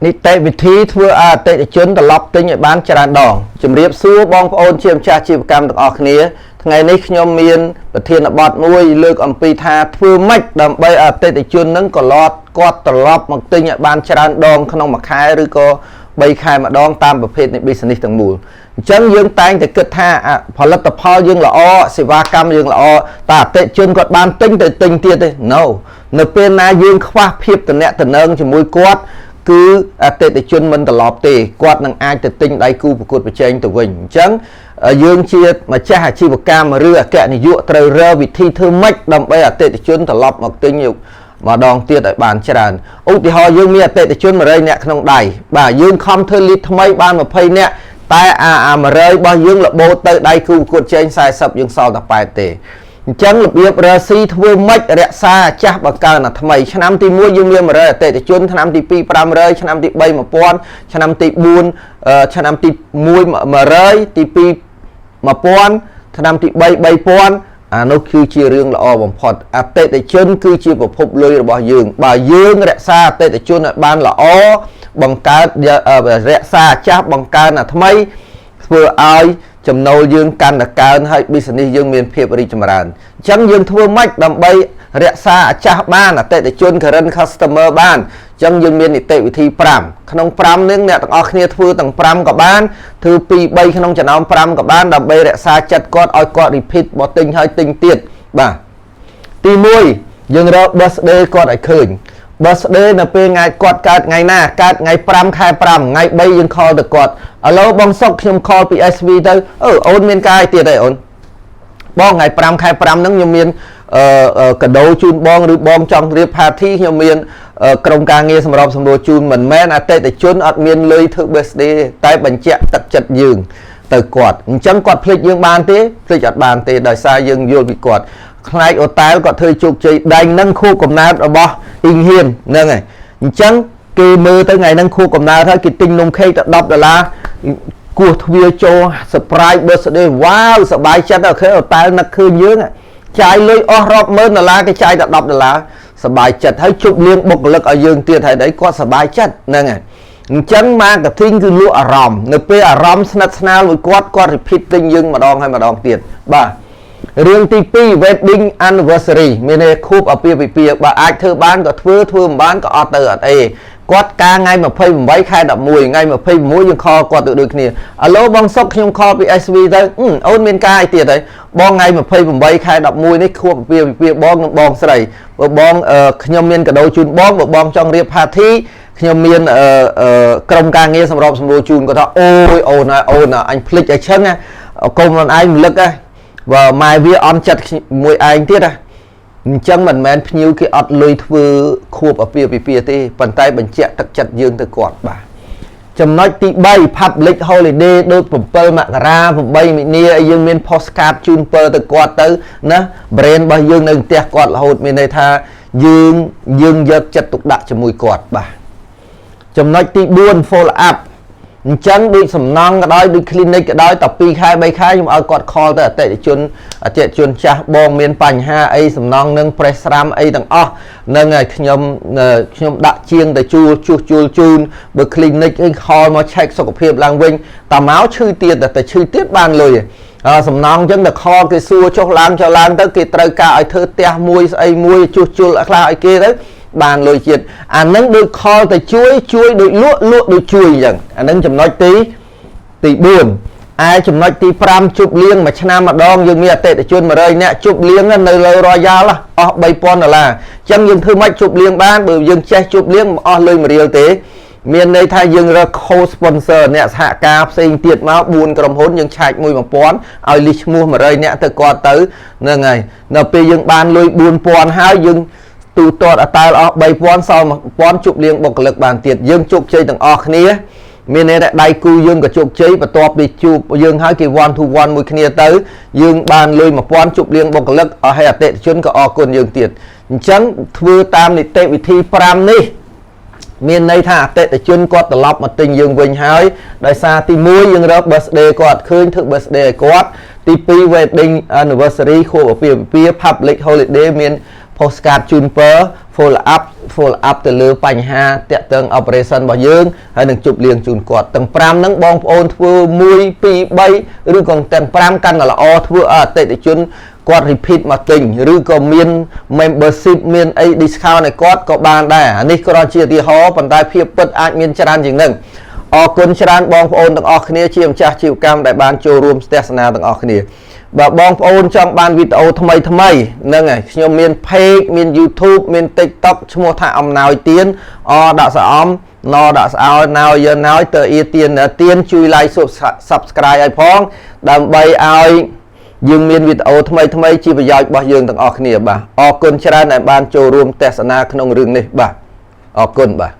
នីតិវិធីធ្វើឲ្យអតិថិជនត្រឡប់ទិញឲ្យបានច្រើនដងជំរាបសួរបងប្អូនជាម្ចាស់អាជីវកម្មទាំងអស់គ្នាថ្ងៃនេះខ្ញុំមានប្រធានបទមួយលើកអំពីថាធ្វើម៉េចដើម្បីឲ្យអតិថិជននឹងកឡត់គាត់ត្រឡប់មកទិញឲ្យបានច្រើនដងក្នុងមួយខែឬក៏3ខែម្ដងតាមប្រភេទនៃ business ទាំងមូលអញ្ចឹងយើងតែងតែគិតថាផលិតផលយើងល្អសេវាកម្មយើងល្អតែអតិថិជនគាត់បានទិញទៅទិញទៀតទេ No នៅពេលណាយើងខ្វះភាពតំណែងជាមួយគាត់គឺអតិថិជនមិនត្រឡប់ទេគាត់នឹងអាចទៅទិញដៃគូប្រកួតប្រជែងទៅវិញអញ្ចឹងយើងជាម្ចាស់អាជីវកម្មឬអគ្គនាយកត្រូវរកវិធីធ្វើម៉េចដើម្បីអតិថិជនត្រឡប់មកទិញម្ដងទៀតឲ្យបានច្រើនឧទាហរណ៍យើងមានអតិថិជន100នាក់ក្នុងដៃបាទយើងខំធ្វើ lead ថ្មីបាន20នាក់តែអា100របស់យើងរបូតទៅដៃគូប្រកួតជែង40យើងសល់តែ8ទេអញ្ចឹងរបៀបរស៊ីធ្វើម៉េចរក្សាចាស់បង្កើនអាថ្មីឆ្នាំទី1យើងមាន100អតិថិជនឆ្នាំទី2 500ឆ្នាំទី3 1000ឆ្នាំទី4ឆ្នាំទី1 100ទី2 1000ឆ្នាំទី3 3000អានោះគឺជារឿងល្អបំផុតអតិថិជនគឺជាប្រភពលុយរបស់យើងបើយើងរក្សាអតិថិជនឲ្យបានល្អបង្កើតរក្សាចាស់បង្កើនអាថ្មីធ្វើឲ្យចំណូលយើងកាន់តែកើនហើយ business យើងមានភាពរីកចម្រើនអញ្ចឹងយើងធ្វើម៉េចដើម្បីរក្សាអាចាស់បានអតិថិជន current customer បានអញ្ចឹងយើងមាននីតិវិធី5ក្នុង5នឹងអ្នកទាំងអស់គ្នាធ្វើទាំង5ក៏បានធ្វើ2 3ក្នុងចំណោម5ក៏បានដើម្បីរក្សាចិត្តគាត់ឲ្យគាត់ repeat បើទិញហើយទិញទៀតបាទទី1យើងរក birthday គាត់ឲ្យឃើញ birthday នៅពេលថ្ងៃគាត់កើតថ្ងៃណាកើតថ្ងៃ5ខែ5ថ្ងៃ3យើង call ទៅគាត់ឥឡូវបងសុកខ្ញុំ call ពី SV ទៅអឺអូនមានការអីទៀតអីអូនបងថ្ងៃ5ខែ5ហ្នឹងខ្ញុំមានអឺកាដូជូនបងឬបងចង់រៀប party ខ្ញុំមានក្រុមការងារសម្របសម្រួលជូនមិនមែនអតិថិជនអត់មានលុយធ្វើ birthday តែបញ្ជាក់ទឹកចិត្តយើងទៅគាត់អញ្ចឹងគាត់ភ្លេចយើងបានទេភ្លេចអត់បានទេដោយសារយើងយល់ពីគាត់ផ្នែកអូតែលគាត់ធ្វើជោគជ័យដៃនឹងខួបកំណើតរបស់អ៊ីងហ៊ានហ្នឹងហើយអញ្ចឹងគេមើលទៅថ្ងៃហ្នឹងខួបកំណើតហើយគេទិញនំខេកទៅ10ដុល្លារគោះទ្វារចូល surprise birthday វ៉ាវសប្បាយចិត្តអូខេអូតែលនឹកឃើញយើងចាយលុយអស់រាប់ម៉ឺនដុល្លារគេចាយតែ10ដុល្លារសប្បាយចិត្តហើយជប់លៀងបុគ្គលិកឲ្យយើងទៀតហើយអីគាត់សប្បាយចិត្តហ្នឹងហើយអញ្ចឹង marketing គឺលក់អារម្មណ៍នៅពេលអារម្មណ៍ស្និទ្ធស្នាលមួយគាត់គាត់ repeat ទិញយើងម្ដងហើយម្ដងទៀតបាទរឿងទី2 wedding anniversary មានន័យខួបអាពាហ៍ពិពាហ៍បើអាចធ្វើបានក៏ធ្វើធ្វើមិនបានក៏អត់ទៅអត់អីគាត់ការថ្ងៃ28ខែ11ថ្ងៃ26យើង call គាត់ទៅដូចគ្នាអាឡូបងសុកខ្ញុំ call ពី SV ទៅអូនមានការអីទៀតហើយបងថ្ងៃ28ខែ11នេះខួបអាពាហ៍ពិពាហ៍បងនិងបងស្រីបើបងខ្ញុំមានកាដូជូនបងបើបងចង់រៀប party ខ្ញុំមានក្រុមការងារសម្របសម្រួលជូនគាត់ថាអូយអូនអូនអញភ្លេចឲ្យឈឹងណាកុំខ្លួនឯងរំលឹកណាបើម៉ែវាអន់ចិត្តមួយឯងទៀតណាអញ្ចឹងមិនមែនភ្ញៀវគេអត់លុយធ្វើខួបអាពាហ៍ពិពាហ៍ទេប៉ុន្តែបញ្ជាក់ទឹកចិត្តយើងទៅគាត់បាទចំណុចទី3 public holiday ដូច7មករា8មីនាយើងមាន postcard ជូនពរទៅគាត់ទៅណា brand របស់យើងនៅផ្ទះគាត់រហូតមានន័យថាយើងយើងយកចិត្តទុកដាក់ជាមួយគាត់បាទចំណុចទី4 follow up អញ្ចឹងដូចសំណង់ក៏ដោយដូច clinic ក៏ដោយតែ2ខែ3ខែខ្ញុំឲ្យគាត់ call ទៅអតិថិជនអតិថិជនចាស់បងមានបញ្ហាអីសំណង់នឹងប្រេះស្រាំអីទាំងអស់នឹងហើយខ្ញុំខ្ញុំដាក់ជាងទៅជួលជួសជុលជូនបើ clinic អី call មក check សុខភាពឡើងវិញតមកឈឺទៀតតែឈឺទៀតបានលុយសំណងអញ្ចឹងតែ call គេសួរចុះឡើងចុះឡើងទៅគេត្រូវការឲ្យធ្វើផ្ទះមួយស្អីមួយជួសជុលខ្លះឲ្យគេទៅបានលុយជាតិអានឹងដូច call ទៅជួយជួយដូចលក់លក់ដូចជួយអញ្ចឹងអានឹងចំណុចទីទី4ឯចំណុចទី5ជប់លៀងមួយឆ្នាំម្ដងយើងមានអតិថិជន100នាក់ជប់លៀងនៅលើ Royal អស់3000ដុល្លារអញ្ចឹងយើងធ្វើម៉េចជប់លៀងបានបើយើងចេះជប់លៀងមិនអស់លុយ1រៀលទេមានន័យថាយើងរក co-sponsor អ្នកសហការផ្សេងទៀតមក4ក្រុមហ៊ុនយើងឆែកមួយ1000ឲ្យលិះឈ្មោះ100នាក់ទៅគាត់ទៅហ្នឹងហើយនៅពេលយើងបានលុយ4000ហើយយើងទូទាត់អតាលអស់3000សល់1000ជប់លៀងបុគ្គលិកបានទៀតយើងជោគជ័យទាំងអស់គ្នាមានន័យថាដៃគូយើងក៏ជោគជ័យបន្ទាប់ពីជួបយើងហើយគេ one to one មួយគ្នាទៅយើងបានលុយ1000ជប់លៀងបុគ្គលិកអស់ហើយអតិថិជនក៏អរគុណយើងទៀតអញ្ចឹងធ្វើតាមនីតិវិធី5នេះមានន័យថាអតិថិជនគាត់ត្រឡប់មកទិញយើងវិញហើយដោយសារទី1យើងរក birthday គាត់ឃើញធ្វើ birthday ឲ្យគាត់ទី2 wedding anniversary ខួបអាពាហ៍ពិពាហ៍ public holiday មាន Postcard ជូនពរ follow up follow up ទៅលើបញ្ហាតាក់ទង operation របស់យើងហើយនឹងជប់លៀងជូនគាត់ទាំង5ហ្នឹងបងប្អូនធ្វើ1 2 3ឬក៏ទាំង5កាន់តែល្អធ្វើឲ្យអតិថិជនគាត់ repeat មកទិញឬក៏មាន membership មានអី discount ឲ្យគាត់ក៏បានដែរអានេះគ្រាន់ជាឧទាហរណ៍ប៉ុន្តែភាពពិតអាចមានច្រើនជាងនឹងអរគុណច្រើនបងប្អូនទាំងអស់គ្នាជាម្ចាស់ជីវកម្មដែលបានចូលរួមទស្សនាទាំងអស់គ្នាបើបងប្អូនចង់បានវីដេអូថ្មីថ្មីហ្នឹងហើយខ្ញុំមាន page មាន YouTube មាន TikTok ឈ្មោះថាអំណោយទៀនអដាក់សអំណដាក់ស្អោណោយើណោយទៅអៀទៀនទៀនជួយ like subscribe ឲ្យផងដើម្បីឲ្យយើងមានវីដេអូថ្មីថ្មីជាប្រយោជន៍របស់យើងទាំងអស់គ្នាបាទអរគុណច្រើនដែលបានចូលរួមទស្សនាក្នុងរឿងនេះបាទអរគុណបាទ។